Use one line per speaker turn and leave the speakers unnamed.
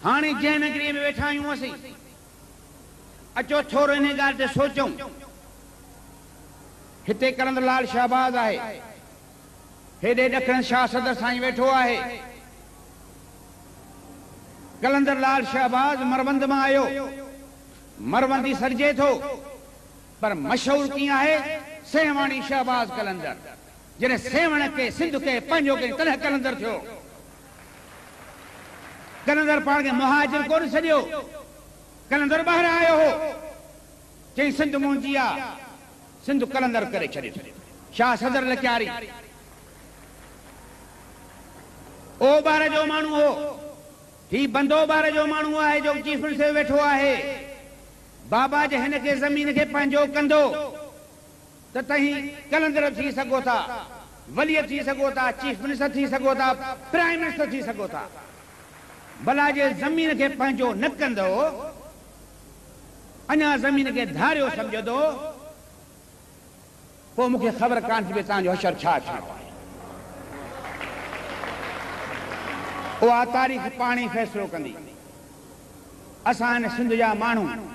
هاڻي جنهن نگريء ۾ ويٺا آهيون اسين، اچو ٿورو انهيء ڳالهه تي سوچون. هتي قلندر لال شهباز آهي. هيڏي ڏکڻ شاهه صدر سائين ويٺو آهي. قلندر لال شهباز مروند مان آيو. مروندي سڏجي ٿو. پر مشهور ڪيئن آهي؟ سيوهاڻي شهباز قلندر. جڏهن سيوهڻ کي، سنڌ کي پنهنجو ڪيائين تڏهن قلندر ٿيو. قلندر پاڻ کي مهاجر ڪونه سڏيو. قلندر ٻاهران آيو هو. چيائين سنڌ منهنجي آ. سنڌ قلندر ڪري ڇڏيس. شاهه صدر لڪياري اوٻار جو ماڻهو هو. هي بندو ٻار جو ماڻهو آهي جو چيف منسٽر ويٺو آهي. بابا جي هن کي زمين کي پنهنجو ڪندو ته تهين قلندر به ٿي سگهو ٿا، ولي به ٿي سگهو ٿا، چيف منسٽر ٿي سگهو ٿا، پرائم منسٽر ٿي سگهو ٿا. ڀلا جي زمين کي پنهنجو نه ڪندو، اڃا زمين کي ڌاريو سمجهندو، پوء مون کي خبر ڪانه ٿي پئي توهان جو حشر ڇا ٿيڻو آهي. اها تاريخ پاڻ ئي فيصلو ڪندي. اسان هن سنڌ جا ماڻهو.